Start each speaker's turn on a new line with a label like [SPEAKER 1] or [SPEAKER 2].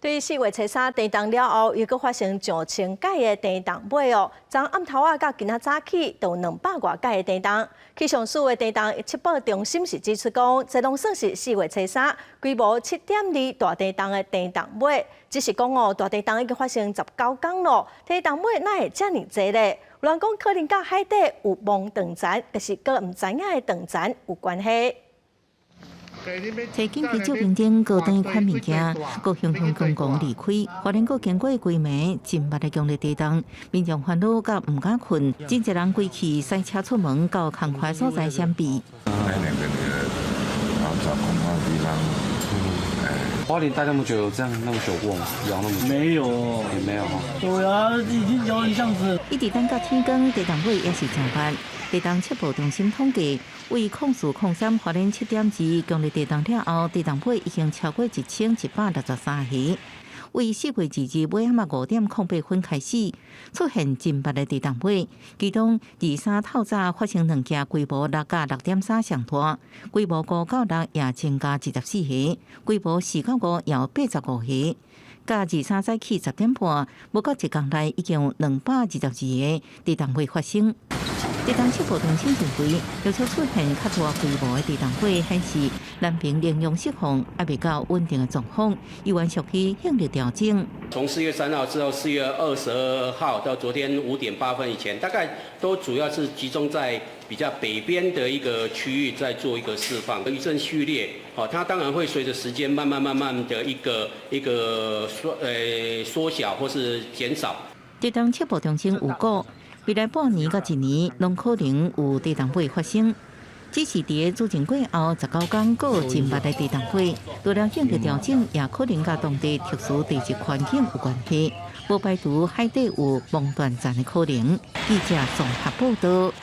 [SPEAKER 1] 對4月初三地動了後，又閣發生上千改的地動尾哦。昨暗頭仔到今仔早起，就有200外改的地動。氣象署的地動測報中心是指出講，這攏算是4月初三規模7.2大地動的地動尾。只是講哦，大地動已經發生19工咯，地動尾哪會遮爾濟咧？有人講可能佮海底有墓斷層，就是閣毋知影的斷層有關係。
[SPEAKER 2] 揣緊急照明燈高端款物件，閣雄雄公公離開，花蓮閣經過規暝真密的強烈地動，民眾煩惱佮毋敢睏，真濟人規氣駛車出門到空曠所在閃避。
[SPEAKER 3] 兩個找空曠地方。
[SPEAKER 4] 花蓮待那麼久，有這樣那麼久過嗎？搖那麼久？
[SPEAKER 5] 沒有，
[SPEAKER 4] 也沒有哈。
[SPEAKER 5] 對啊，已經搖一陣子。
[SPEAKER 2] 一直等到天光，地動尾也是真密。地動測報中心統計，為04/03花蓮7.2強烈地動了後，地動尾已經超過1163個。為4月2日尾仔5點08分開始出現真密的地動尾，其中23透早發生兩件規模6甲6.3上大，規模5到6也增加24個，規模4到5也有85個。佮23早起10點半，無夠一工內已經有222個地動尾發生。地動測報中心認為，若說出現較大規模的地動尾，顯示南爿能量釋放猶未到穩定的狀況，猶原屬於應力調整。
[SPEAKER 6] 從4月3號至到4月22號到昨天5點8分以前，大概都主要是集中在比較北邊的一個區域在做一個釋放餘震序列。哦，它當然會隨着時間慢慢慢慢的一個一個縮小或是減少。
[SPEAKER 2] 地動測報中心預估，未來半年到一年，攏可能有地動尾發生。只是佇個主震過後19工，閣有真密的地動尾，除了應力調整，也可能佮當地特殊地質環境有關係，無排除海底有墓斷層的可能。記者綜合報道。